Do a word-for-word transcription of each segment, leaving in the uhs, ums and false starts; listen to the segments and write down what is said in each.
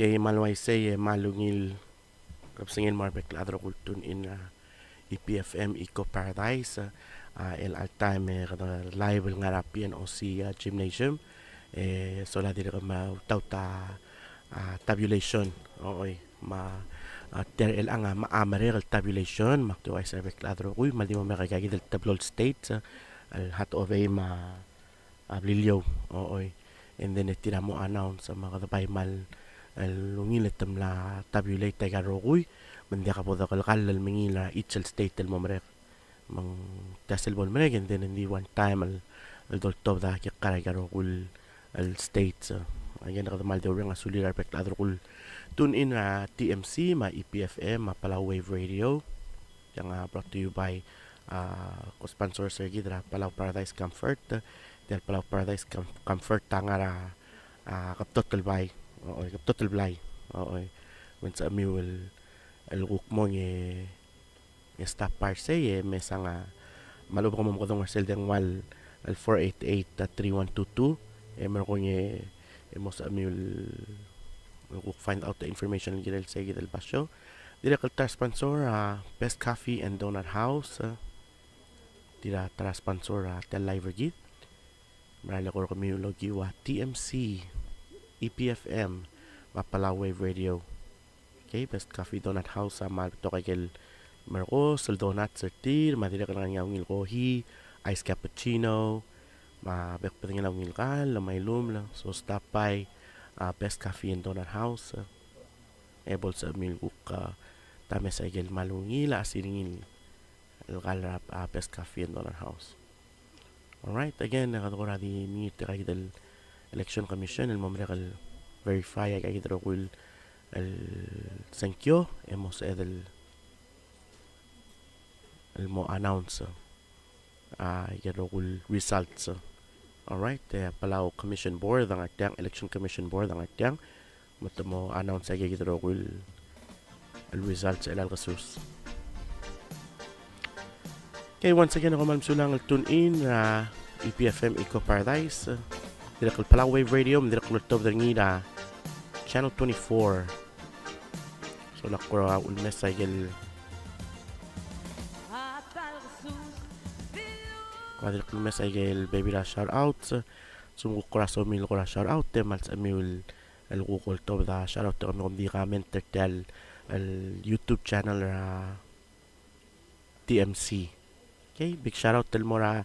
Kei me a le uaisei e me a ungil kebesengei el mo er a rebek el chad el rokui el tune in er a E P F M Eco Paradise, a, el all time e kede live el ngar er a P N O C, a, Gymnasium, e sola dirrek me a utaut a, a, tabulation, oi, me a, a, tia er chelechang a, me a merek el tabulation, me ak di uaisei er a rebek el chad el rokui, me a le di mo merek aika kid el teblo el states, a, el Hatohobei me a a Beliliou, oi. And then e tir a mo announce me kede bai me a le ungil e te mla tabulate aika el rokui, me ng diak bo dekelkall el mengiil er a each el state el mo merek. Me ng tia sel bo lemerek, and then ng di one time el, el doltobed a kekar aika el rokui el states. Again, kede kmal di oureng a sulir a rebek el chad el rokui el tune in er a T M C, me a E P F M, me a Palau Wave Radio. Tiang a brought to you by, a, ko sponsor er kid er a Palau Paradise Comfort. Tia el Palau Paradise Com-, Comfort a ngar er a, a, Kebtot el Blai. Oi, Kebtot el Blai. Oi. Me ng sebechemiu el, el kuk mong e, e stop by er sei, e mesang a, me a lechub e kom omekedong er sel dengua el four eight eight three one two two, e merekong e, e mo sebechemiu el, el kuk find out the information el kirel sei kid el basio. Dirrek el ta er a sponsor, a, Best Coffee and Donut House, a, tir a ta er a sponsor, a, tia el live er kid. Me a le kora kemiu el okiu a T M C, E P F M, me a Palau Wave Radio. Okay, Best Coffee Donut House, a, me a betok aike el merekong el donuts er tir, me a dirrek el ngar er ngii a ungil kohi, ice cappuccino, me a bek el bedengel a ungil kall, me a ilumel, so stop by, a, Best Coffee and Donut House, a, e bo lsebechemiu el kuk, a, ta mesa aike el kmal ungil a chesir ngii el kall er a, a, Best Coffee and Donut House. All right, again, e kede kora di mengiil er tirka kid el Election Commission el mo merek el verify aika kid el rokui el, el sengkio, e mo sebeched el, el mo announce a, aike el rokui el results. All right, e a Palau Commission Board a ngar tiang, Election Commission Board a ngar tiang, me te mo announce aike kid el rokui el, el results er chelecha el kesus. Okay, once again, kom kmal mesulang el tune in er a, a, E P F M Eco Paradise, dirrek el Palau Wave Radio, me dirrek el oltobed er ngii er a Channel twenty-four. So, ng kora ulemes aike el, kora dirrek el ulemes aike el bebil er a shout out. So, ng kuk kora somiu el kora shout out, e me a lsebechemiu el, el kuk oltobed a shout out, e kom di comment er tia el, el YouTube channel er a T M C. Okay, big shout out el mo er a,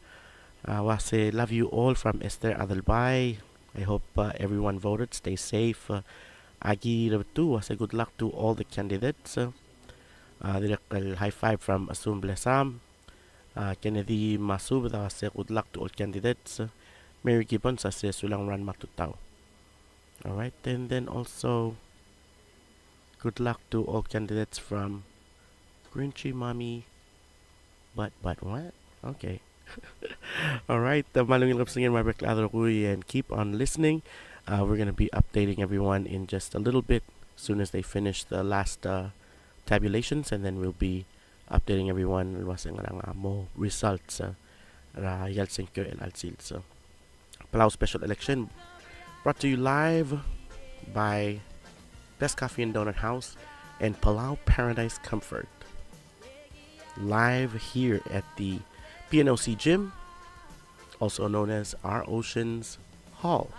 uh, uase love you all from Esther Adelbai. I hope, uh, everyone voted. Stay safe. Uh, Aki Rebetu uase good luck to all the candidates. Uh, dirrek el high five from Asum Blesam. Uh, Kennedy Masubed a uase good luck to all candidates. Uh, Mary Gibbons a uase sulang Ran Matutau. All right, and then also good luck to all candidates from Grinchy Mommy. But, but what? Okay. All right, uh, me a ungil kebesengei el mo er a rebek el chad el rokui, and keep on listening. Uh, we're gonna be updating everyone in just a little bit, soon as they finish the last, uh, tabulations, and then we'll be updating everyone el uase ngerang a mo results, uh, er a ial sengkio el chelecha el sils. Palau Special Election, brought to you live by Best Coffee and Donut House and Palau Paradise Comfort. Live here at the P N O C Gym, also known as Our Oceans Hall.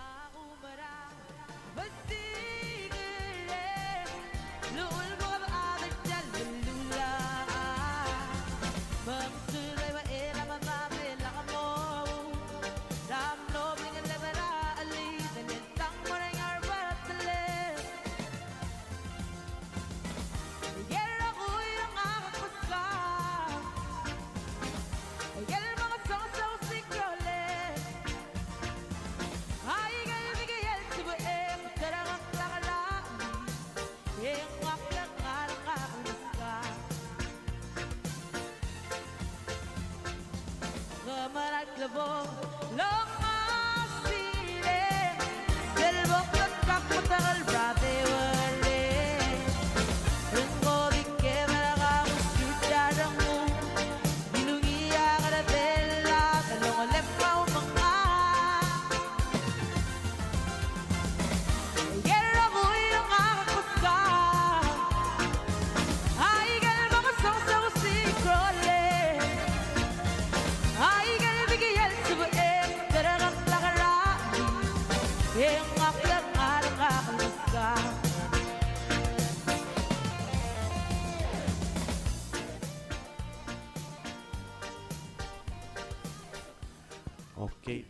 Okay.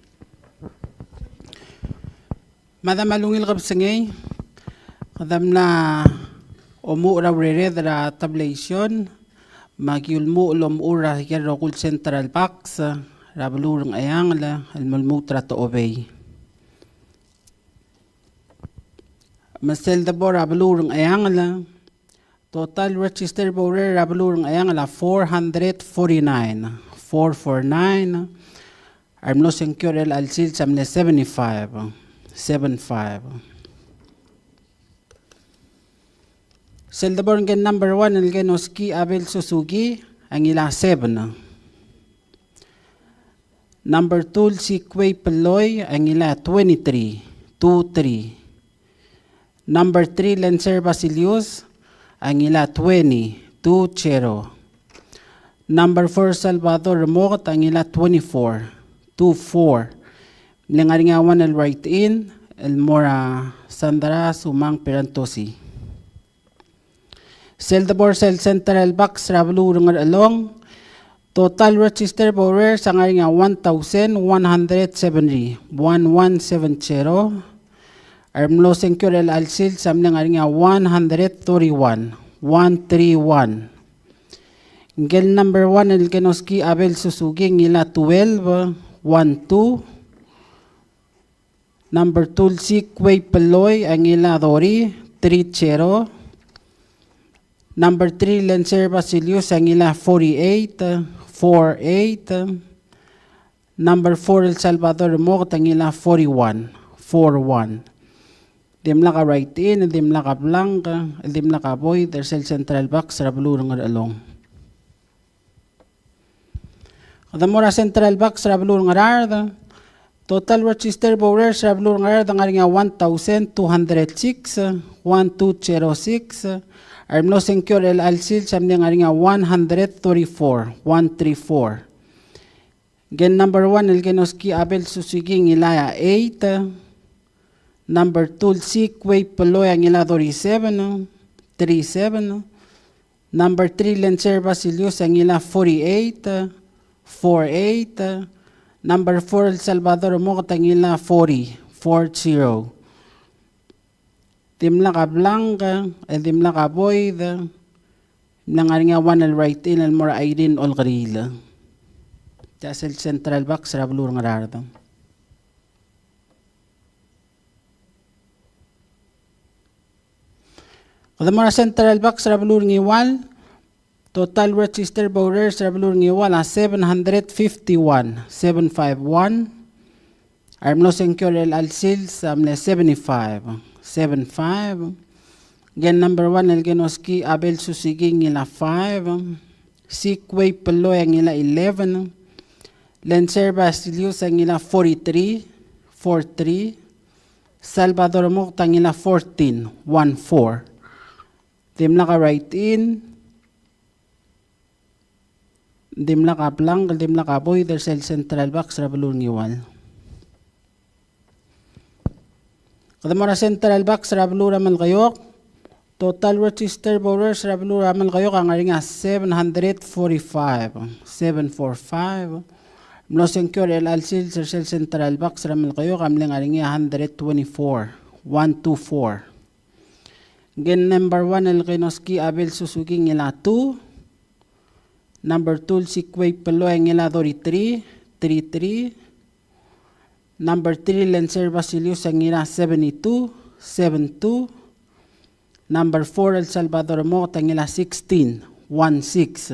Mada me a ungil kebesengei, kede mla omuchel er a urered er a tabulation, me aki ulemuchel el omechur er a ikel rokui el central banks er a beluu er a Ngcheangel el mo lmuut er a Techobei. Me sel debo er a beluu er a Ngcheangel, total registered voter er a beluu er a Ngcheangel a four hundred forty-nine, four four nine. A remlo sengkio er chelecha el sils a mle seventy-five, seven five. Sel debo er ngike el number one el Kenoski Abel Suzuki a ngilai a seven. Number two el Sikwei Peloi a ngilai a twenty-three, two three. Number three, Lencer Basilius a ngilai a twenty, two zero. Number four, Salvador Remoket a ngilai a twenty-four, two four. Mle ngar er ngii a one el write-in el mo er a Sandra Sumang Pierantozzi. Sel debo er sel central banks er a beluu er a Ngerchelong, total registered voters a ngar er ngii a one thousand one hundred seventy, one one seven zero. A remlo sengkio er chelecha el sils a mle ngar er ngii a one hundred thirty-one, one three one. Ngike el number one el Kenoski Abel Suzuki a ngilai a twelve, one two. Number two el Sikwei Peloi a ngilai a thirty, three zero. Number three, Lencer Basilius a ngilai a forty-eight, four eight. Number four, el Salvador Remoket a ngilai a forty-one, four one. Dimlak a write-in, dimlak a blank, dimlak a void er sel central banks er a beluu er a Ngerchelong. Kede mo er a central banks er a beluu er a Ngaraard. Total registered voters er a beluu er a Ngaraard a ngar er ngii a one thousand two hundred six, one two zero six. A remlo sengkio er chelecha el sils a mle ngar er ngii a one hundred thirty-four, one three four. Ngike el number one el Kenoski Abel Suzuki a ngilai a eight. Number two el Sikwei Peloi a ngilai a thirty-seven, three seven. Number three, Lencer Basilius a ngilai a forty-eight, four eight. Number four, el Salvador Remoket a ngilai a forty, four zero. Dimlak a blank, e dimlak a void, mle ngar er ngii a one el write-in el mo er a Irene Olkeriil. Tia sel central banks er a beluu er a Ngaraard. Kede mo er a central banks er a beluu er a Ngiwal. Total registered voters er a beluu er a Ngiwal a seven hundred fifty-one, seven five one. A remlo sengkio er chelecha el sils a mle seventy-five, seven five. Ngike el number one el Kenoski Abel Suzuki a ngilai a five. Sikwei Peloi a ngilai a eleven. Lencer Basilius a ngilai a forty-three, four three. Salvador Remoket a ngilai a fourteen, one four. Dimlak a write-in, dimlak a blank, dimlak a void er sel central banks er a beluu er a Ngiwal. Kede mo er a central banks er a beluu er a Melekeok. Total registered voters er a beluu er a Melekeok a ngar er ngii a seven hundred forty-five, seven four five. Mlo sengkio er chelecha el sils er sel central banks er a Melekeok a mle ngar er ngii a hundred twenty-four, one two four. Ngike el number one el Kenoski Abel Suzuki a ngilai a two. Number two el Sikwei Peloi a ngilai a thirty-three, three three. Number three, Lencer Basilius a ngilai a seventy-two, seven two. Number four, el Salvador Remoket a ngilai a sixteen, one six.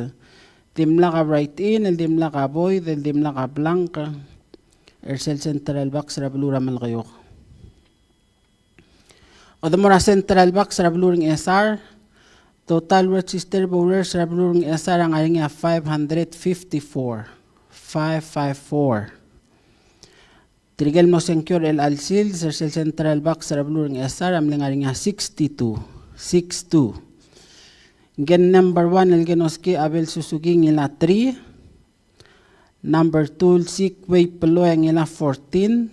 Dimlak a write-in, el dimlak a void, el dimlak a blank er sel central banks er a beluu er a Melekeok. Kede mo er a central banks er a beluu er a Ngchesar. Total registered voters er a beluu er a Ngchesar a ngar er ngii a five hundred fifty-four, five five four. Tirke el mo sengkio er chelecha el sils er sel central banks er a beluu er a Ngchesar a mle ngar er ngii a sixty-two, six two. Ngike el number one el Kenoski Abel Suzuki a ngilai a three. Number two el Sikwei Peloi a ngilai a fourteen,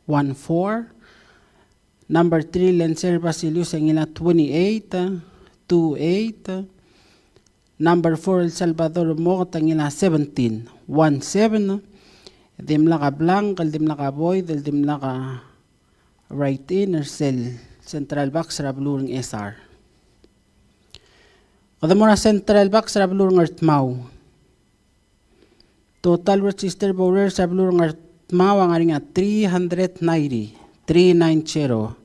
one four. Number three, Lencer Basilius a ngilai a twenty-eight, two eight. Number four, el Salvador Remoket a ngilai a seventeen, one seven. Dimlak a blank, el dimlak a void, el dimlak a write-in, er sel central box er a beluu er a Ngchesar. Kede mo er a central box er a beluu er a Ngardmau. Total registered voters er a beluu er a Ngardmau a ngar er ngii a three hundred ninety, three nine zero.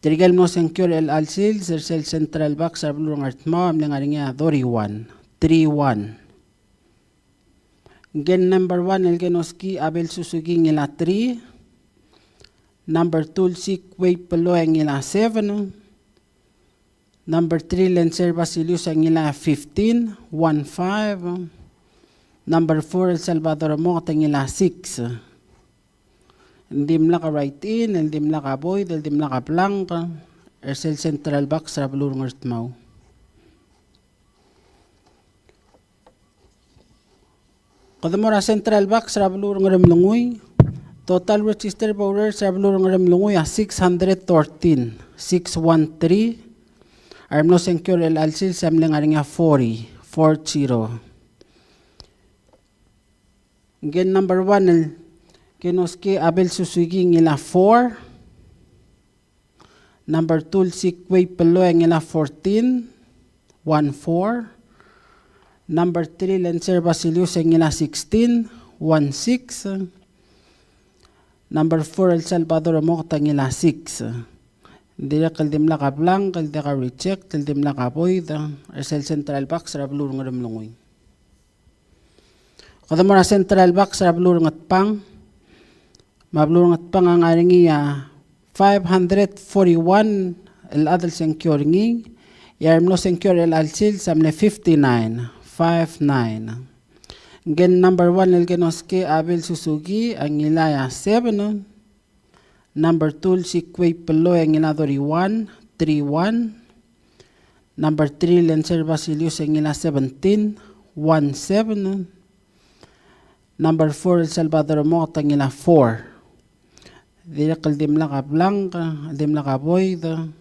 Tirke el mlo sengkio er chelecha el sils er sel central box er a beluu er a Ngardmau a mle ngar er ngii a thirty-one, three one. Ngke el number one el Kenoski Abel Suzuki a ngilai a three. Number two el Sikwei Peloi a ngilai a seven. Number three el Enser Basilius a ngilai a fifteen, one five. Number four el Salvador Mokt a ngilai a six. El dimlak a write-in, el dimlak a void, el dimlak a blank, er sel central box er a beluu er a Ngardmau. Kede mo er a central box er a beluu er a Ngeremlengui. Total registered voters er a beluu er a Ngeremlengui a six hundred thirteen, six one three. A remlo sengkio er chelecha el sils a mle ngar er ngii a forty, four zero. Ngke el number one el Kenoski Abel Suzuki a ngilai a four. Number two el Sikwei Peloi a ngilai a fourteen, one four. Number three el Enser Basilius a ngilai a sixteen, one six. Number four el Salvador Mokt a ngilai a six. Dirrek el dimlak a blank, el diak a reject, el dimlak a void, er sel central box er a beluu er a Ngeremlengui. Kede mo er a central box er a beluu er a Ngatpang. Me a beluu er a Ngatpang a ngar er ngii a five hundred forty-one el chad el sengkio er ngii, e a remlo sengkio er chelecha el sils a mle fifty-nine, five nine. Ngke el number one el Kenoski Abel Suzuki a ngilai a seven. Number two el Sikwei Peloi a ngilai a thirty-one, three one. Number three el Enser Basilius a ngilai a seventeen, one seven. Number four el Salvador Mokt a ngilai a four. Dirrek el dimlak a blank, el dimlak a void, el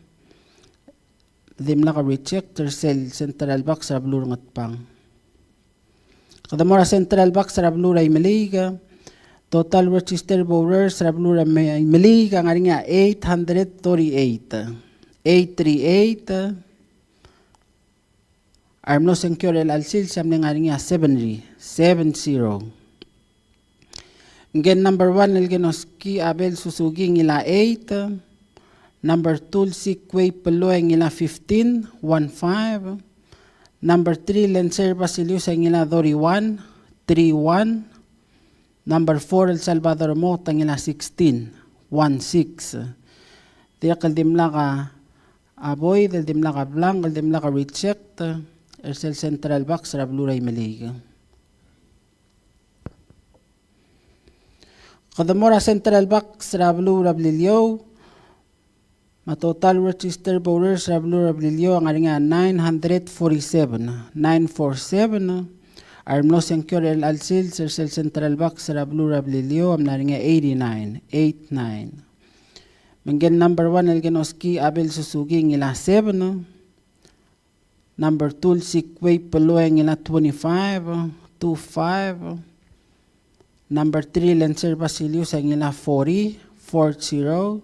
dimlak a reject, er sel central box er a beluu er a Ngatpang. Kede mo er a central box er a beluu er a Imeliik. Total registered voters er a beluu er a Me-, Imeliik a ngar er ngii a eight hundred thirty-eight, eight three eight. A remlo sengkio er chelecha el sils a mle ngar er ngii a seventy, seven zero. Ngke el number one el Kenoski Abel Suzuki a ngilai a eight. Number two el Sikwei Peloi a ngilai a fifteen, one five. Number three el Enser Basilius a ngilai a thirty-one, three one. Number four el Salvador Mokt a ngilai a sixteen, one six. Dirrek el dimlak a void, el dimlak a blank, el dimlak a reject, er sel central box er a beluu er a Imeliik. Kede mo er a central box er a beluu er a Beliliou. Me a total registered voters er a beluu er a Beliliou a ngar er ngii a nine hundred forty-seven, nine four seven. A remlo sengkio er chelecha el sils er sel central box er a beluu er a Beliliou a mla er ngii a eighty-nine, eight nine. Me ngke el number one el Kenoski Abel Suzuki a ngilai a seven. Number two el Sikwei Peloi a ngilai a twenty-five, two five. Number three el Enser Basilius a ngilai a forty, four zero.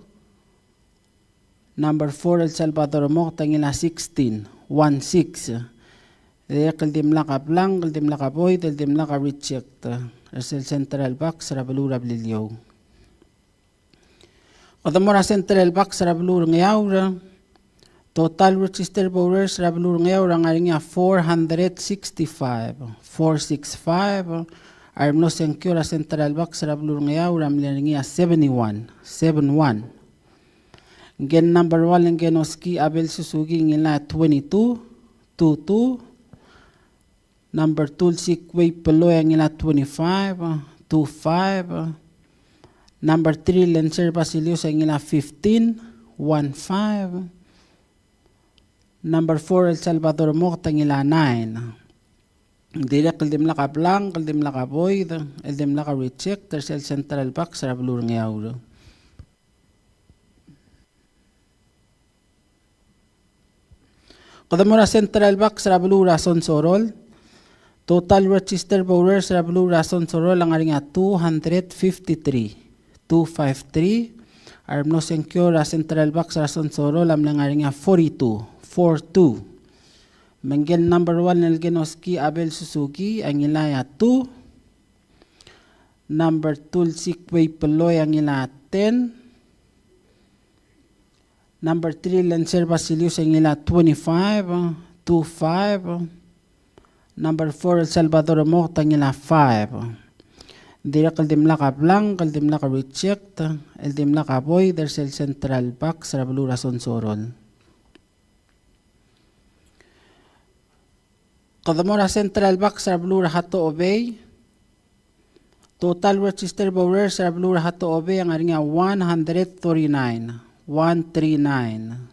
Number four el Salvador Mokt a ngilai a sixteen, one six. Dirrek el dimlak a blank, el dimlak a void, el dimlak a reject, er sel central box er a beluu er a Beliliou. Kede mo er a central box er a beluu er a Ngeaur. Total registered voters er a beluu er a Ngeaur a ngar er ngii a four hundred sixty-five, four six five. A remlo sengkio er a central box er a beluu er a Ngeaur a mle er ngii a seventy-one, seven one. Ngke el number one el Kenoski Abel Suzuki a ngilai a twenty-two, two two. Number two el Sikwei Peloi a ngilai a twenty-five, two five. Number three el Enser Basilius a ngilai a fifteen, one five. Number four el Salvador Mokt a ngilai a nine. Dirrek el dimlak a blank, el dimlak a void, el dimlak a reject, er sel central box er a beluu er a Ngeaur. Kede mo er a central box er a beluu er a Sonsorol. Total registered voters er a beluu er a Sonsorol a ngar er ngii a two hundred fifty-three, two five three. A re mlo sengkio er a Central Box er a Sonsorol a mle ngar er ngii a forty-two, four two. Me ngike el number one el ke noski Abel Suzuki a ngilai a two. Number two el Sikwei Peloi a ngilai a ten. Number three el Enser Basilius a ngilai a twenty-five, two five. Number four el Salvador Mokt a ngilai a five. Dirrek el dimlak a blank, el dimlak a reject, el dimlak a void er sel Central Box er a beluu er a Sonsorol. Kede mo er a Central Box er a beluu er a Hatohobei. Total registered voters er a beluu er a Hatohobei a ngar er ngii a one hundred thirty-nine, one three nine.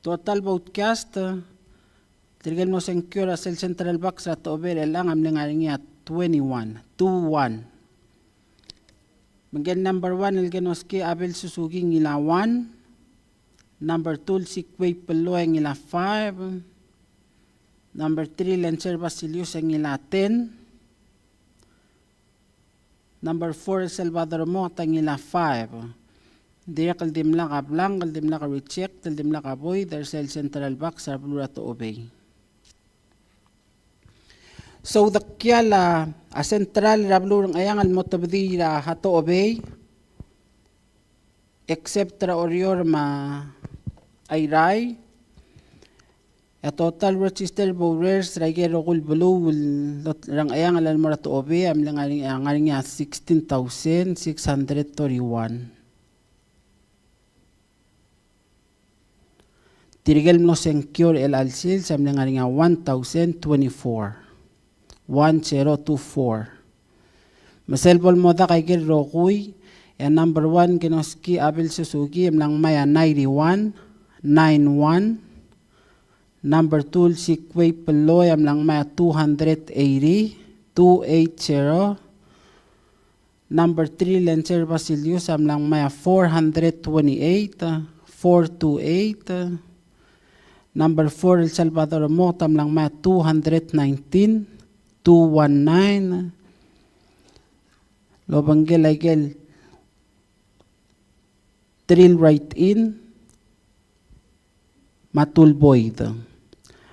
Total vote cast, tirke el mlo sengkio er a sel Central Box er a Hatohobei er chelechang a mle ngar er ngii a twenty-one, two one. Me ngike el number one el ke noski Abel Suzuki a ngilai a one. Number two el Sikwei Peloi a ngilai a five. Number three el Enser Basilius a ngilai a ten. Number four el Salvador Mokt a ngilai a five. Dirrek el dimlak a blank, el dimlak a reject, el dimlak a void er sel Central Box er a beluu er a Hatohobei. So, de kial a, a Central er a beluu er a Ngcheangel el mo tebedii er a Hatohobei, except er a Oreor me a Airai. A total registered voters er a ikel rokui el beluu el er a Ngcheangel el mo er a Hatohobei a mle ngar er ngii a, ngar er ngii a sixteen thousand six hundred thirty-one. Tirke el mlo sengkio er chelecha el sils a mle ngar er ngii a one thousand twenty-four. One zero two four. Me sel bo el mo dak a ikel rokui, e a number one ke noski Abel Suzuki a mla ngmai a ninety-one, nine one. Number two el Sikwei Peloi a mla ngmai a two hundred eighty, two eight zero. Number three el Enser Basilius a mla ngmai a four hundred twenty-eight, four two eight. Number four el Salvador Mokt a mla ngmai a two hundred nineteen, two one nine. Lobengkel a ikel three el write-in me a two el void.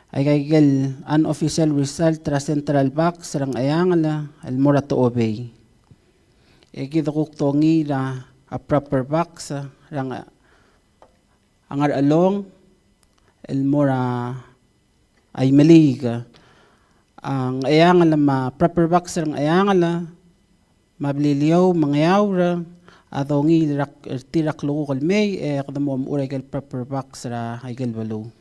Aika ikel unofficial result er a Central Box er a Ngcheangel el mo er a Hatohobei. E kid a kuk dongiil er a proper box er a Nge-, a Ngerchelong el mo er a Imeliik. A Ngcheangel me a proper box er a Ngcheangel me a Beliliou me a Ngeaur a dongiil er a, er tir a klukuk el mei, e kede mo omechur a ikel proper box er a ikel beluu.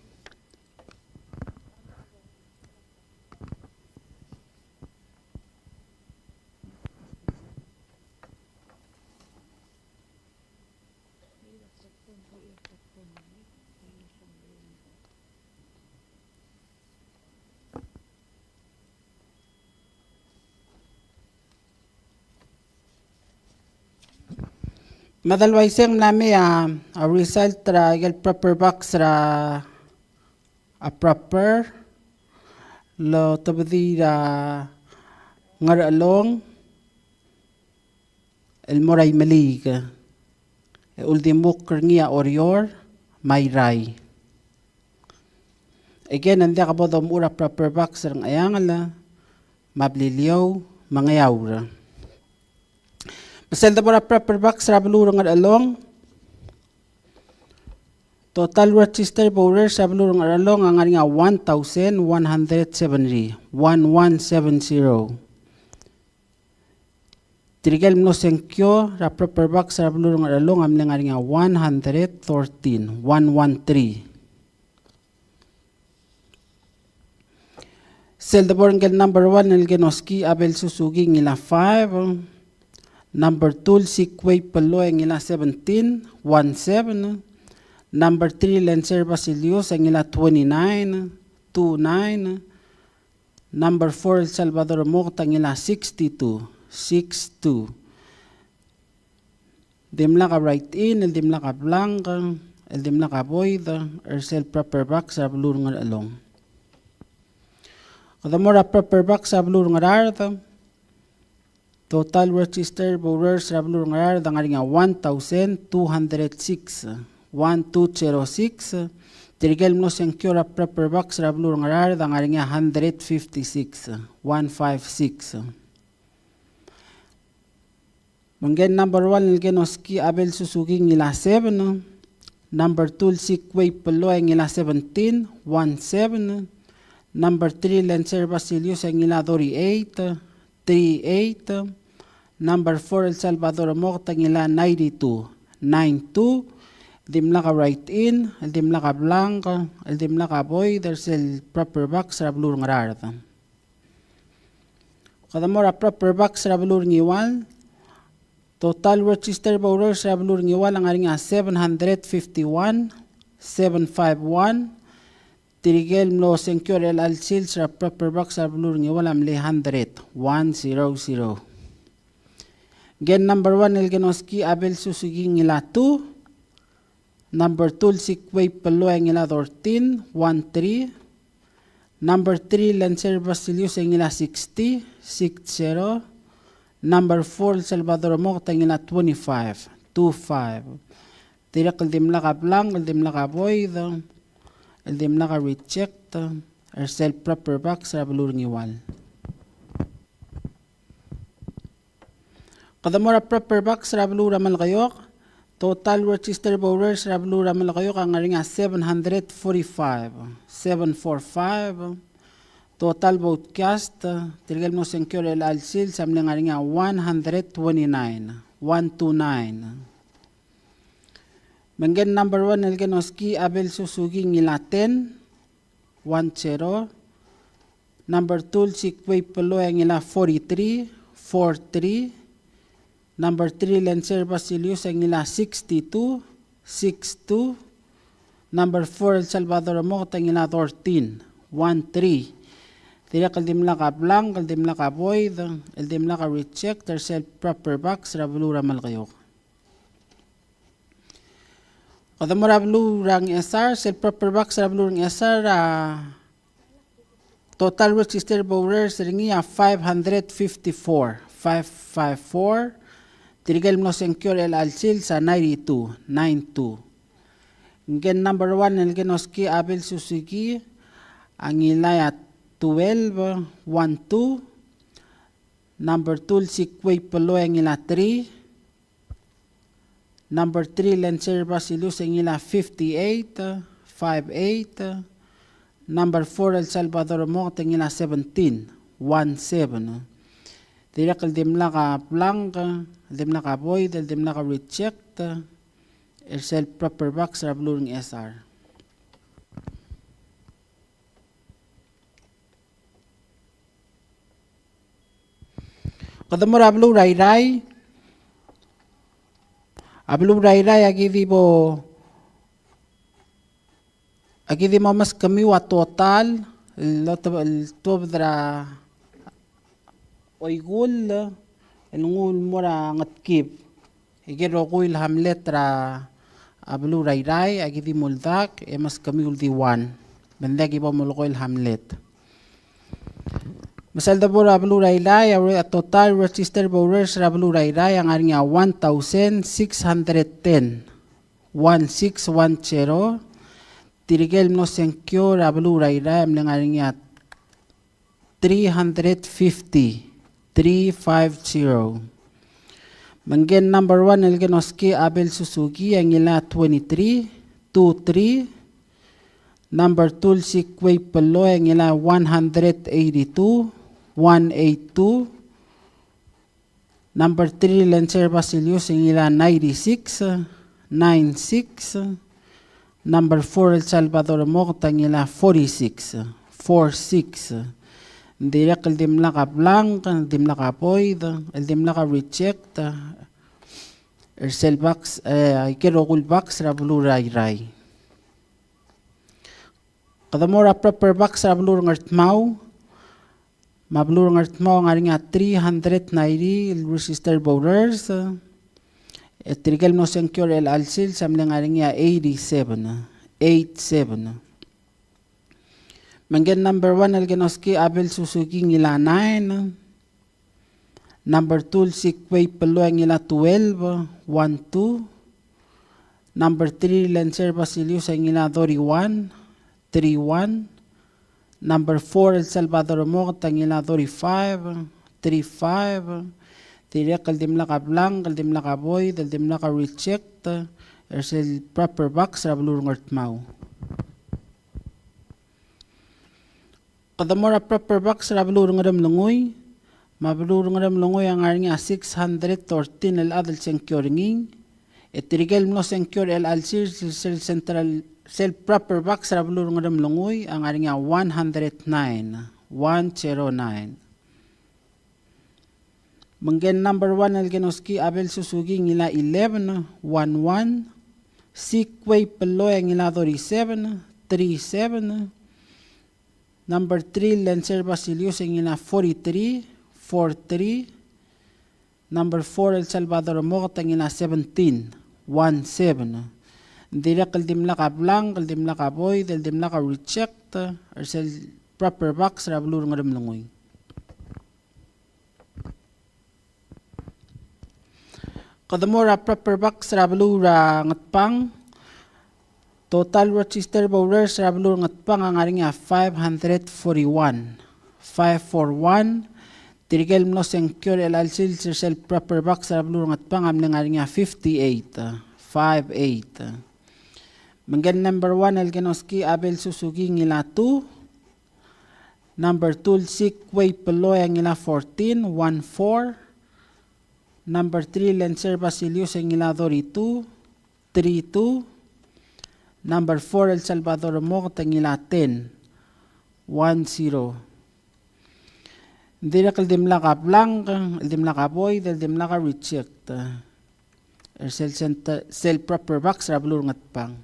Me a de uaisei ng mla mei a, a result er a ikel proper box er a, a proper el otebedii er a Ngerchelong el mo er a Imeliik. E uldimukl er ngii a Oreor me a Irrai. Again, ng diak bo domechur a proper box er a Ngcheangel me a Beliliou me a Ngeaur. Me sel debo er a proper box er a beluu er a Ngerchelong, total registered voters er a beluu er a Ngerchelong a ngar er ngii a one thousand one hundred seventy, one one seven zero. Tirke el mlo sengkio er a proper box er a beluu er a Ngerchelong a mle ngar er ngii a one hundred thirteen, one one three. Sel debo er ngike el number one el ke noski Abel Suzuki a ngilai a five. Number two el Sikwei Peloi a ngilai a seventeen, one seven. Number three el Enser Basilius a ngilai a twenty-nine, two nine. Number four el Salvador Mokt a ngilai a sixty-two, six two. Dimlak a write-in, el dimlak a blank, el dimlak a void er sel proper box er a beluu er a Ngerchelong. Kede mo er a proper box er a beluu er a Ngaraard. Total registered voters er a beluu er a Ngaraard a ngar er ngii a one thousand two hundred six, one two zero six. Tirke el mlo sengkio er a proper box er a beluu er a Ngaraard a ngar er ngii a hundred fifty-six, one five six. Me ngike el number one el ke noski a Abel Suzuki ngilai a seven. Number two el Sikwei Peloi ngilai a seventeen, one seven. Number three el Enser Basilius ngilai a thirty-eight, three eight. Number four el Salvador Mokt ngilai a ninety-two, nine two. Dimlak a write-in, el dimlak a blank, el dimlak a void er sel proper box er a beluu er a Ngaraard. Kede mo er a proper box er a beluu er a Ngiwal. Total registered voters er a beluu er a Ngiwal a ngar er ngii a seven hundred fifty-one, seven five one. Tirke el mlo sengkio er chelecha el sils er a proper box er a beluu er a Ngiwal a mle hundred, one zero zero. Ngike el number one el ke noski a Abel Suzuki ngilai a two. Number two el Sikwei Peloi ngilai a thirteen, one three. Number three el Enser Basilius ngilai a sixty, six zero. Number four el Salvador Mokt ngilai a twenty-five, two five. Dirrek el dimlak a blank, el dimlak a void, el dimlak a reject er sel proper box er a beluu er a Ngiwal. Kede mo er a proper box er a beluu er a Melekeok. Total registered voters er a beluu er a Melekeok a ngar er ngii a seven hundred forty-five, seven four five. Total vote cast, tirke el mlo sengkio er chelecha el sils a mle ngar er ngii a one hundred twenty-nine, one two nine. Me ngike el number one el ke noski a Abel Suzuki ngilai a ten, one zero. Number two el Sikwei Peloi ngilai a forty-three, four three. Number three el Enser Basilius ngilai a sixty-two, six two. Number four el Salvador Mokt ngilai a thirteen, one three. Dirrek el dimlak a blank, el dimlak a void, el dimlak a reject er sel proper box er a beluu er a Melekeok. Kede mo er a beluu er a Ngchesar, sel proper box er a beluu er a Ngchesar a total registered voters er ngii a five hundred fifty-four, five five four. Tirke el mlo sengkio er chelecha el sils a ninety-two, nine two. Ngike el number one el ke noski a Abel Suzuki a ngilai a twelve, one two. Number two el Sikwei Peloi a ngilai a three. Number three el Enser Basilius ngilai a fifty-eight, five eight. Number four el Salvador Mokt ngilai a seventeen, one seven. Dirrek el dimlak a blank, el dimlak a void, el dimlak a reject er sel proper box er a beluu er a Ngchesar. Kede mo er a beluu er a Irrai. A beluu er a Irrai a ki di bo, a ki di mo meskemiu a total el tuobed er a oikull el nguu el mo er a Ngetkib. Aike el rokui el hamlet er a beluu er a Irrai a ki di mo oldak e meskemiu el di one. Me ng diak ki bo molekoi el hamlet. Me sel debo er a beluu er a Irrai, a total registered voters er a beluu er a Irrai a ngar er ngii a one thousand six hundred ten, one six one zero. Tirke el mlo sengkio er a beluu er a Irrai a mle ngar er ngii a three hundred fifty, three five zero. Me ngike el number one el ke noski a Abel Suzuki a ngilai a twenty-three, two three. Number two el Sikwei Peloi a ngilai a one hundred eighty-two, one eight two. Number three el Enser Basilius a ngilai a ninety-six, nine six. Number four el Salvador Mokt a ngilai a forty-six, four six. Ng dirrek el dimlak a blank, el dimlak a void, el dimlak a reject er sel box, e, aike el rokui el box er a beluu er a Irrai. Kede mo er a proper box er a beluu er a Ngardmau. Me a beluu er a Ngardmau a ngar er ngii a three hundred ninety el registered voters. E tirke el mlo sengkio er chelecha el sils a mle ngar er ngii a eighty-seven, eight seven. Me ngike el number one el ke noski a Abel Suzuki ngii a nine. Number two el Sikwei Peloi a ngii a twelve, one two. Number three el Lencer Basilius a ngii a thirty-one, three one. Number four el Salvador Mokt a ngii a thirty-five, three five. Dirrek el dimlak a blank, el dimlak a void, el dimlak a reject, er sel proper box er a beluu er a Ngardmau. Kede mo er a proper box er a beluu er a Ngeremlengui, me a beluu er a Ngeremlengui a ngar er ngii a six hundred thirteen el chad el sengkio er ngii, e tirke el mlo sengkio er chelecha el sils er sel central, sel proper box er a beluu er a Ngeremlengui a ngar er ngii a one hundred nine, one zero nine. Me ngike el number one el ke noski a Abel Suzuki ngii a eleven, one one, Sikwei Peloi a ngii a thirty-seven, three seven, number three el Lencer Basilius a ngii a forty-three, four three, number four el Salvador Mokt a ngii a seventeen, one seven. Dirrek el dimlak a blank, el dimlak a void, el dimlak a reject, er sel proper box er a beluu er a Ngeremlengui. Kede mo er a proper box er a beluu er a Ngatpang. Total registered voters er a beluu er a Ngatpang a ngar er ngii a five hundred forty-one, five four one. Tirke el mlo sengkio er chelecha el sils er sel proper box er a beluu er a Ngatpang a mle ngar er ngii a fifty-eight, five eight. Me ngike el number one el ke noski a Abel Suzuki ngii a two. Number two el Sikwei Peloi a ngii a fourteen, one four. Number three el Lencer Basilius a ngii a thirty-two, three two. Number four el Salvador Mokt a ngii a ten, one zero. Dirrek el dimlak a blank, el dimlak a void, el dimlak a reject er sel center, sel proper box er a beluu er a Ngatpang.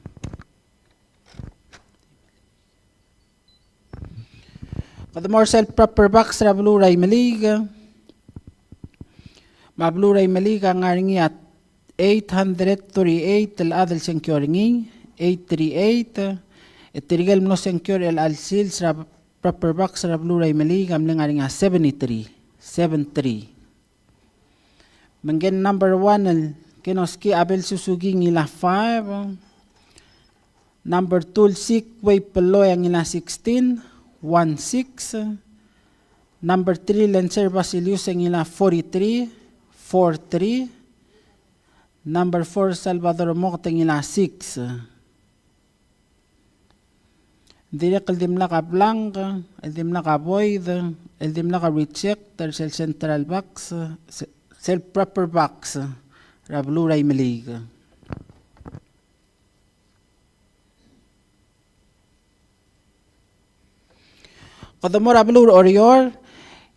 Kede mo er sel proper box er a beluu er a Imeliik. Me a beluu er a Imeliik a ngar er ngii a eight hundred thirty-eight el chad el sengkio er ngii, eight three eight. E tirke el mlo sengkio er chelecha el sils er a proper box er a beluu er a Imeliik a mle ngar er ngii a seventy-three, seven three. Me ngike el number one el ke noski a Abel Suzuki ngii a five. Number two el Sikwei Peloi a ngii a sixteen, one six. Number three el Lencer Basilius a ngii a forty-three, four three. Number four Salvador Mokt a ngii a six. Dirrek el dimlak a blank, el dimlak a void, el dimlak a reject er sel central box, se-, sel proper box er a beluu er a Imeliik. Kede mo er a beluu er a Oreor,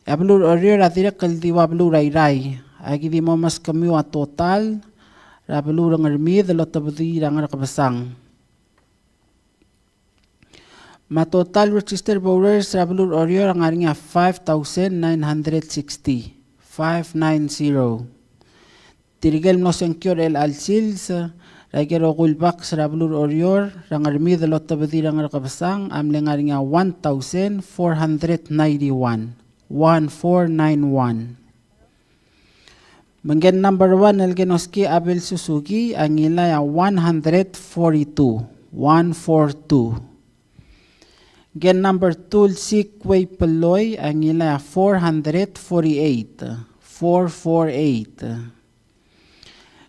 a beluu er a Oreor a dirrek el di ua beluu er a Irrai. Aki di mo meskemiu a total er a beluu er a Ngermid el otobedii er a Ngerkebesang. Me a total registered voters er a beluu er a Oreor a ngar er ngii a five thousand nine hundred sixty, five nine zero. Tirke el mlo sengkio er chelecha el sils er aike el rokui el box er a beluu er a Oreor er a Ngermid el otobedii er a Ngerkebesang a mle ngar er ngii a one thousand four hundred ninety-one, one four nine one. Me ngike el number one el ke noski a Abel Suzuki a ngilai a one hundred forty-two, one four two. Ngike el number two el Sikwei Peloi a ngilai a four hundred forty-eight, four four eight.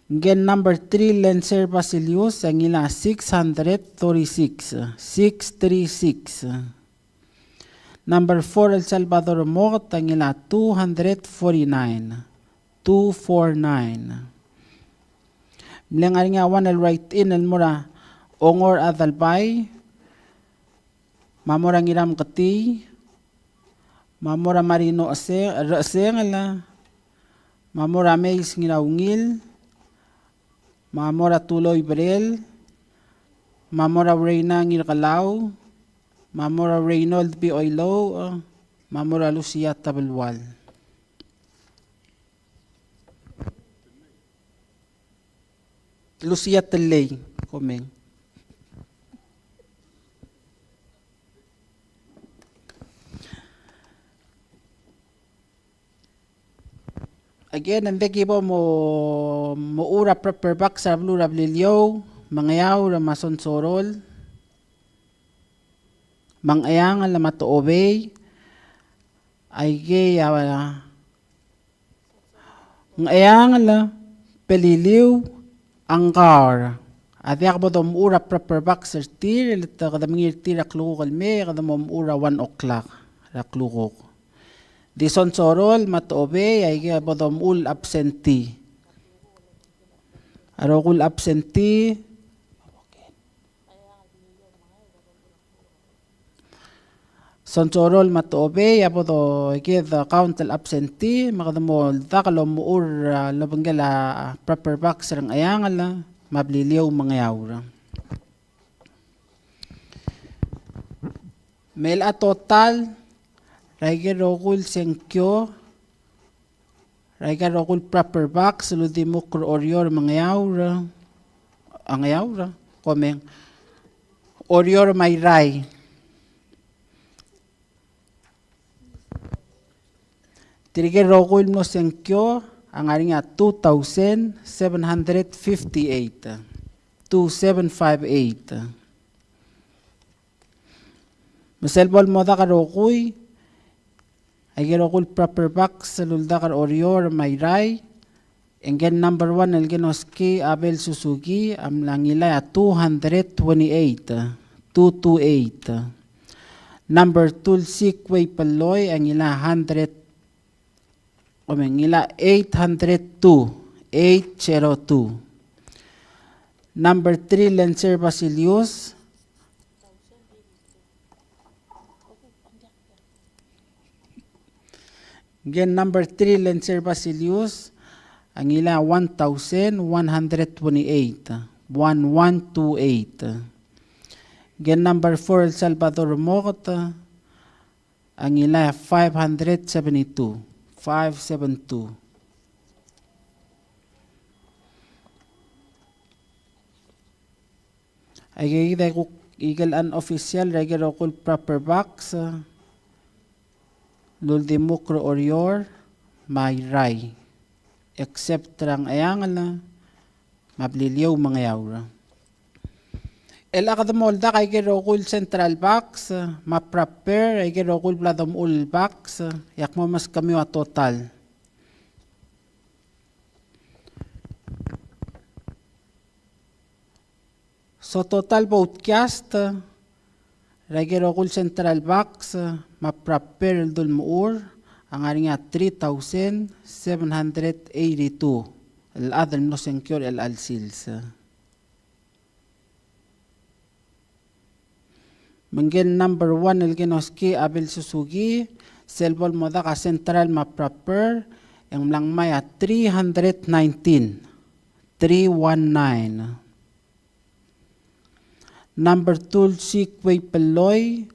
Ngike el number three el Lencer Basilius a ngilai a six hundred thirty-six, six three six. Number four el Salvador Mokt a ngilai a two hundred forty-nine, two four nine. Mle ngar er ngii a one el write-in el mo er a Ongor Adelbai, me a mo er a Ngiramketii, me a mo er a Marino Ese-, Rechesengel, me a mo er a Meis Ngiraungil, me a mo er a Tuloi Berel, me a mo er a Ureina Ngirkelau, me a mo er a Reynold Bioilouch, me a mo er a Lucia Tabelual. Lucia Telei, komeng. Again, ng di ki bo mo, mo er a proper box er a beluu er a Beliliou, Mengeaur, me a Sonsorol, Mengeangel, me a Tochobei, aikei a Ngcheangel, Beliliou, Angaur. A diak bo domuchel er a proper box er tir, e le te kede mengiil er tir er a klukuk el mei, e kede mo omuchel er a one o'clock er a klukuk. Di Sonsorol me a Tochobei, aikei a bo domuchel el absentee. A rokui el absentee, Sonsorol me a Tochobei a bo doikid count el absentee, me kede mo oldak el omuchel, a, el obengkel a proper box er a Ngcheangel me a Beliliou, Mengeaur. Me chelecha a total er aikei el rokui el sengkio, er aikei el rokui el proper box el uldimukl er a Oreor me a Ngeaur, a Ngeaur, komeng, Oreor me a Irrai. Tirke el rokui el mlo sengkio a ngar er ngii a two thousand seven hundred fifty-eight, two seven five eight. Me sel bo el mo dak el rokui, aikei el rokui el proper box el uldak er a Oreor me a Irrai, e ngike el number one el kenoski a Abel Suzuki a mla ngilai a two hundred twenty-eight, two two eight. Number two el Sikwei Peloi a ngilai a hundred, Ome, ngilai a eight hundred two, eight zero two. Number three, Lencer Basilius. Again, number three, Lencer Basilius, a ngilai a one thousand one hundred twenty-eight, one one two eight. Again, number four, Salvador Mokt, a ngilai a five hundred seventy-two, five seven two. Aikakid a kuk ikel unofficial er aikel rokui el proper box, e, el uldimukl er a Oreor me a Irrai, except er a Ngcheangel me a Beliliou me a Ngeaur. El ak de mo oldak aikel rokui el central box, e, me a proper, aikel rokui el bla domechul el box, e, e ak mo meskemiu a total. So total vote cast, e, er aikel rokui el central box, e, me a proper el dulemechur, a ngar er ngii a three thousand seven hundred eighty-two el chad el mlo sengkio er chelecha el sils. Me ngike el number one el kenoski a Abel Suzuki, sel bo el mo dak a central me a proper, e ng mla ngmai a three hundred nineteen, three one nine. Number two, Sikwei Peloi,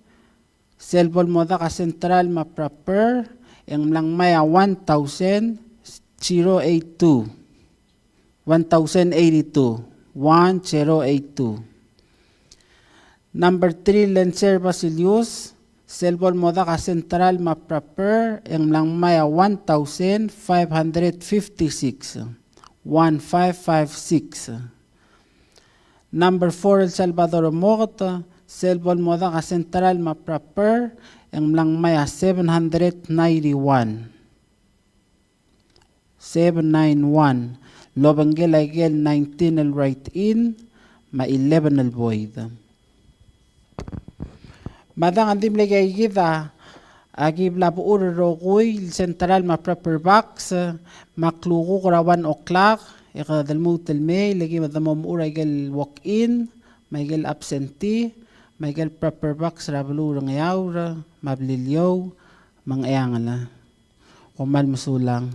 sel bo el mo dak a central me a proper, e ng mla ngmai a one thousand zero eight two. One thousand eighty-two, one zero eight two. Number three, Lencer Basilius, sel bo el mo dak a central me a proper, e ng mla ngmai a one thousand five hundred fifty-six, one five five six. Number four, el Salvador Mokt, sel bo el mo dak a central me a proper, e ng mla ngmai a seven hundred ninety-one. Seven nine one. Lobengkel aikel nineteen el write-in, me a eleven el void. Me a dang, ng di mle aikakid a ki bla bechur el rokui el central me a proper box, me a klukuk er a one o'clock, e kede lmuut el mei, le ki mla mo mechur aikel walk-in, me aikel absentee, me aikel proper box er a beluu er a Ngeaur, me a Beliliou, me a Ngcheangel. Kom kmal mesulang.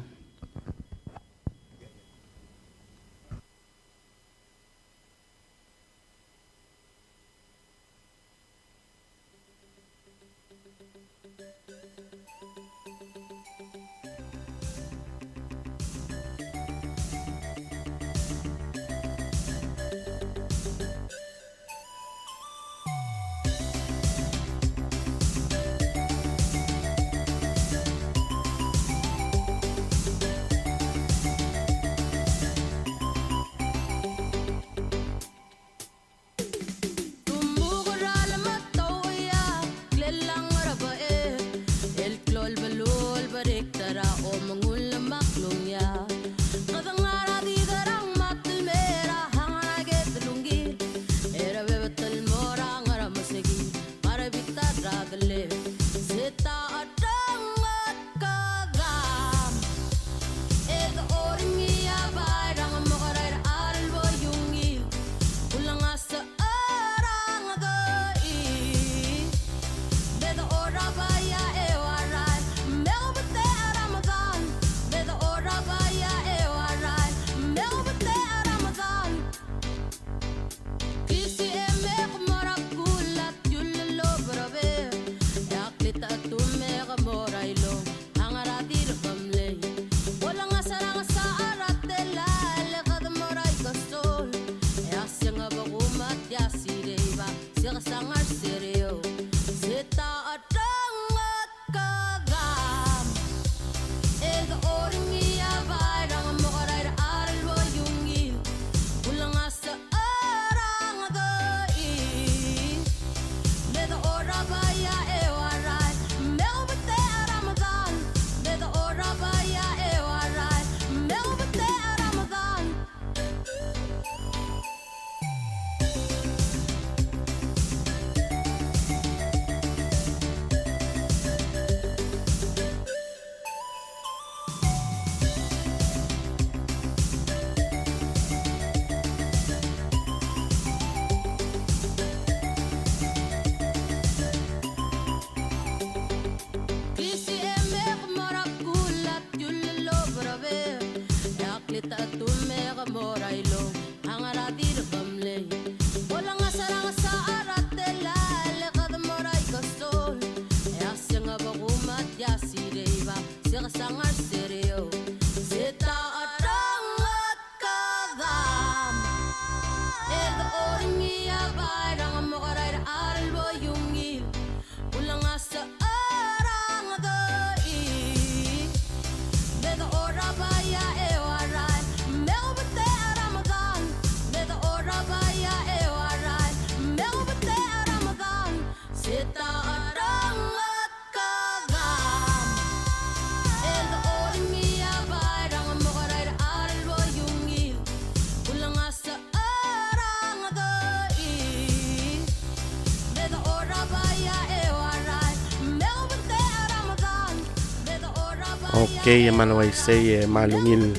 Okay, e mal uaisei, e mal ungil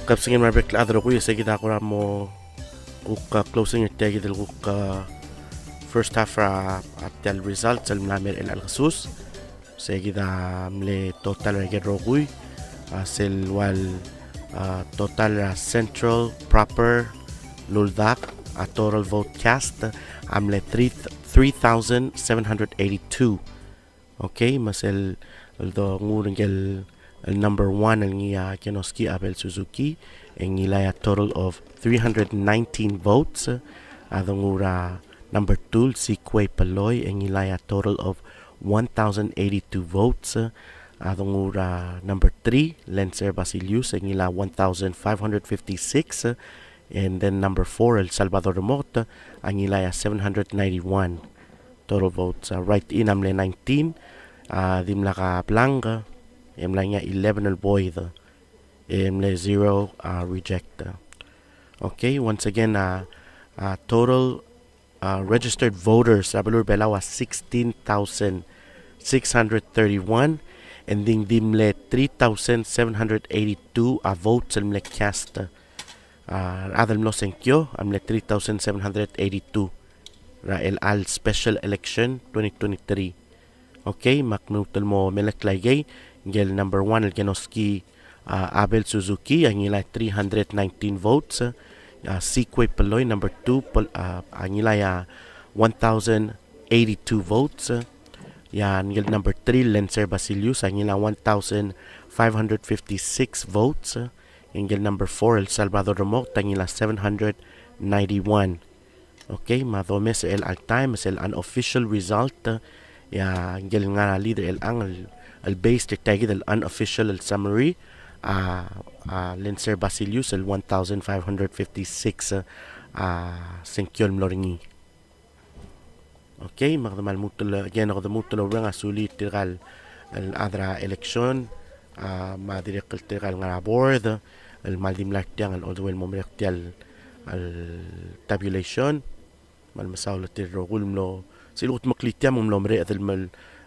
kebesengei me a rebek el chad el rokui, e sei kid a kora mo kuk, a, closing er tia kid el kuk, a, first half er a, a, tia el results el mla mer chelecha el kesus. Sei kid a mle total er a ikel rokui, a, sel ua, a, total er a Central proper el uldak, a, total vote cast a mle three, three thousand seven hundred eighty-two. Okay, me sel, el dongu er ngii el, el number one el ngii a Kenoski Abel Suzuki, e ngilai a total of three hundred nineteen votes. A dongu er a number two el Sikue Peloi, e ngilai a total of one thousand eighty-two votes. A dongu er a number three, Lencer Basilius, e ngilai a one thousand five hundred fifty-six. And then number four, el Salvador Remoket, a ngilai a seven hundred ninety-one total votes. A write-in a mle nineteen, a dimlak a blank, e mla er ngii a eleven el void, e mle zero a reject. Okay, once again, a, a total, a registered voters er a beluu er a Belau a sixteen thousand six hundred thirty-one, e ng di mle three thousand seven hundred eighty-two a votes el mle cast. A rechad el mlo sengkio a mle three thousand seven hundred eighty-two er a chelecha el special election twenty twenty-three. Okay, me ak lmuut el mo melekoi a ikei, ngike el number one el Kenoski, a, Abel Suzuki, a ngilai a three hundred nineteen votes. A, Sikue Peloi, number two, Pel-, a, a ngilai a one thousand eighty-two votes. E a ngike el number three, Lencer Basilius, a ngilai a one thousand five hundred fifty-six votes. E ngike el number four, el Salvador Remoket, a ngilai a seven hundred ninety-one. Okay, me a domes er chelecha el taem, me sel unofficial result, e a ngike el ngar er a lead er chelechang el, el based er tia kid el unofficial el summary, a, a Lencer Basilius el one thousand five hundred fifty-six, a, sengkio el mlo er ngii. Okay, me kede mal lmuut el, again, kede lmuut el oureng a sulir tirka el, el chad er a election, a, me a dirrek el tirka el ngar er a board, el mal di mla er tiang el all the way el mo merek tia el, el tabulation. Me kmal mesaul er tir el rokui el mlo, sel kutmeklii tia me ng mlo mereched el mel,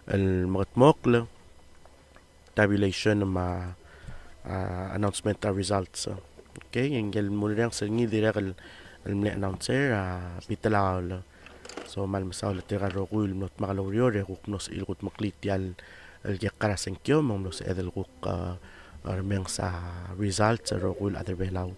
el mekedmokl tabulation me a, a, announcement er a results. Okay, e ngike el mle orrenges er ngii dirrek el, el mle announcer, a, Bitelaol. So, kmal mesaul er tirka el rokui el mlo dmak el oureor, e kuk mlo sebechir el kutmeklii tia el, el kekka er a sengkio, me ng mlo sebeched el kuk, a, remenges a results er a rokui el chad er a Belau.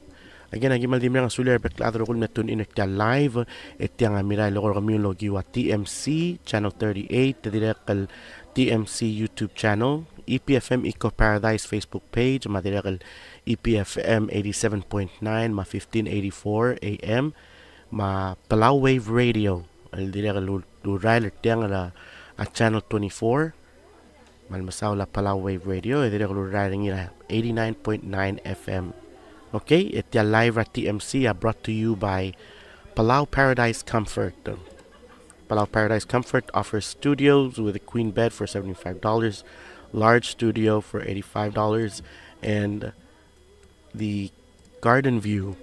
Again, aki kmal di mereng a sulir a rebek el chad el rokui el mle tune in er tia el live, e tiang a mirrael el eko er kemiu el okiu a T M C, Channel thirty-eight, dirrek el T M C YouTube channel, E P F M Eco Paradise Facebook page, me a dirrek el E P F M eighty-seven point nine, me a fifteen eighty-four A M, me a Palau Wave Radio, el dirrek el ul-, urael er tiang er a, a Channel twenty-four, me kmal mesaul a Palau Wave Radio, e dirrek el urael er ngii er a eighty-nine point nine F M. Okay, e tia el live er a T M C a brought to you by Palau Paradise Comfort. Palau Paradise Comfort offers studios with a queen bed for seventy-five dollars, large studio for eighty-five dollars, and the garden view,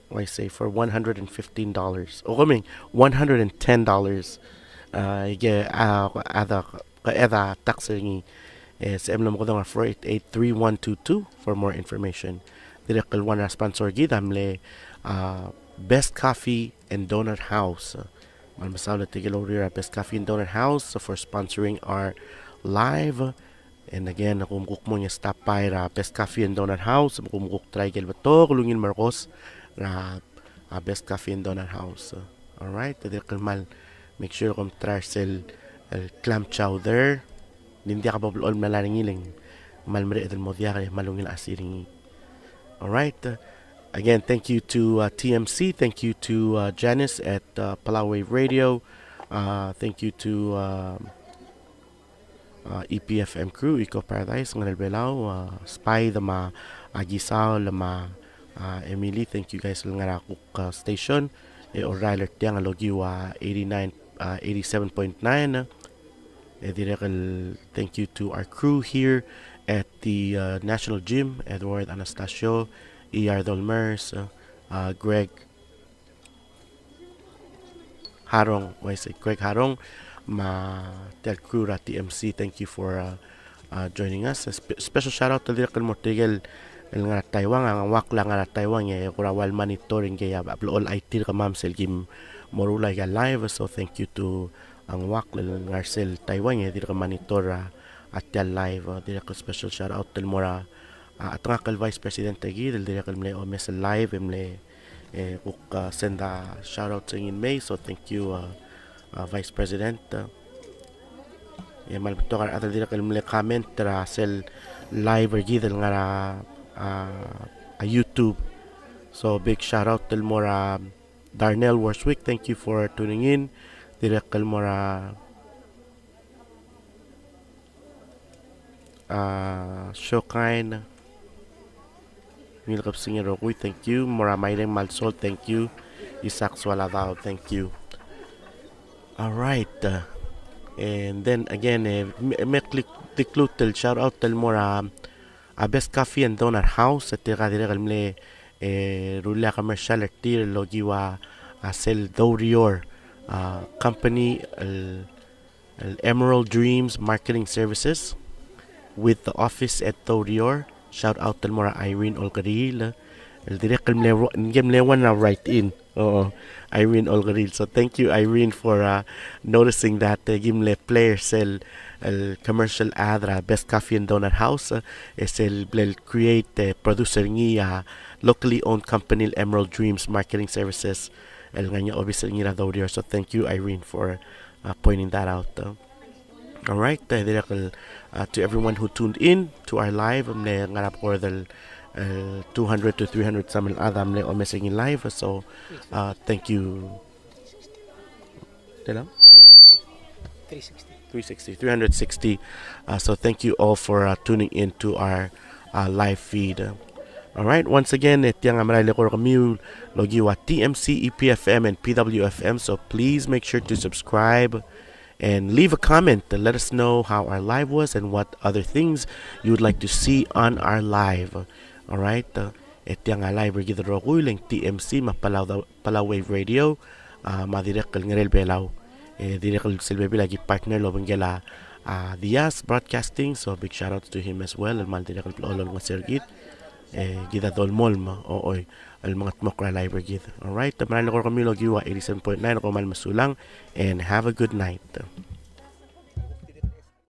I say, for one hundred and fifteen dollars. O, I mean, one hundred and ten dollars. Uh, yeah, uh, other, other tax er ngii. E sebechem el omekedong er a four eight eight, three one two two for more information. Dirrek el one er a sponsor er kid a mle, uh, Best Coffee and Donut House. Kmal mesaul er tirke el oureor er a Best Coffee and Donut House for sponsoring our live. And again, kom kuk mo stop by er a Best Coffee and Donut House, kom kuk try el betok el ungil merkos er a, a, Best Coffee and Donut House. All right, e dirrek el kmal make sure kom try er sel, el clam chowder. Ng diak bo blechoel el melai er ngii e le ng kmal mereched el mo diak e kmal ungil a chesir er ngii. All right. Uh, again, thank you to, uh, T M C. Thank you to, uh, Janice at, uh, Palau Wave Radio. Uh, thank you to, um, uh, E P F M crew, Eco Paradise, Ngerel Belau, uh, Spy, me a, uh, Gisao, me a, uh, Emily. Thank you guys el ngar er a kuk, uh, station. E orrael er tiang el okiu a eighty-nine, uh, eighty-seven point nine. E dirrek el thank you to our crew here at the, uh, National Gym, Edward, Anastasio, E R Dolmers, uh, uh, Greg Harong, uaisei, Greg Harong, me a tia el crew er a T M C, thank you for, uh, uh, joining us. A spe-, special shout out el dirrek el mo er tirke el ngar er a Taiwan, a Ngeuakl a ngar er a Taiwan, e kora ua el monitor ngii a blechoel a tir kemam sel kim mo ruul aika el live, so thank you to a Ngeuakl el ngar er sel Taiwan, e dirrek el monitor a, a tia el live, uh, dirrek el special shout out el mo er a, a, a tengakl el Vice President er kid, el dirrek el mle omes el live, e mle, e, kuk, uh, send a shout out er ngii el mei, so thank you, uh, uh, Vice President, uh, E kmal betok a rechad el dirrek el mle comment er a sel live er kid el ngar er a, a, a YouTube. So big shout out el mo er a Darnell Worswick, thank you for tuning in. Dirrek el mo er a, a, Shokain. Ngilkebesengei el rokui, thank you. Mo er a Maireng Malsol, thank you. Isaac Sualadau, thank you. All right, uh, and then again, e, me, me klik, klik el shout out el mo er a, a Best Coffee and Donut House, e tirka dirrek el mle, e, rullii a commercial er tir el okiu a, a sel Dourior, a, company, el el Emerald Dreams Marketing Services with the office at Dourior. Shout out el mo er a Irene Olkeriil, el dirrek el mle, ngii a mle one a write in. Oo, Irene Olkeriil. So thank you, Irene, for, uh, noticing that, uh, ngii a mle play er sel, el commercial ad er a Best Coffee and Donut House, uh, e sel mle create, uh, producer ngii a locally owned company el Emerald Dreams Marketing Services, el ngar er ngii a obis er ngii er a Dourior. So thank you, Irene, for uh, pointing that out, uh. All right, uh, dirrek el, uh, to everyone who tuned in to our live, mle ngar er a bkord el, uh, two hundred to three hundred some el chad a mle omes er ngii el live, so, uh, thank you. Tela? Three sixty. Three sixty. Three sixty, three hundred sixty. Uh, so thank you all for, uh, tuning in to our uh, live feed. All right, once again, e tiang a merael el eko er kemiu el okiu a T M C, E P F M, and P W F M, so please make sure to subscribe and leave a comment to let us know how our live was and what other things you would like to see on our live. All right, uh, e tiang a live er kid el rokui el T M C me a Palau, Palau Wave Radio, a, me a dirrek el Ngerel Belau. E dirrek el sel bebil a ki partner el obengkel a, a, Diaz Broadcasting, so big shout out to him as well, el kmal dirrek el blechoel el olengeseu er kid. E kid a dolemolem, o, oi, el mengetmokl er a live er kid. All right, te merael el eko er kemiu el okiu a eighty-seven point nine, kom kmal mesulang, and have a good night.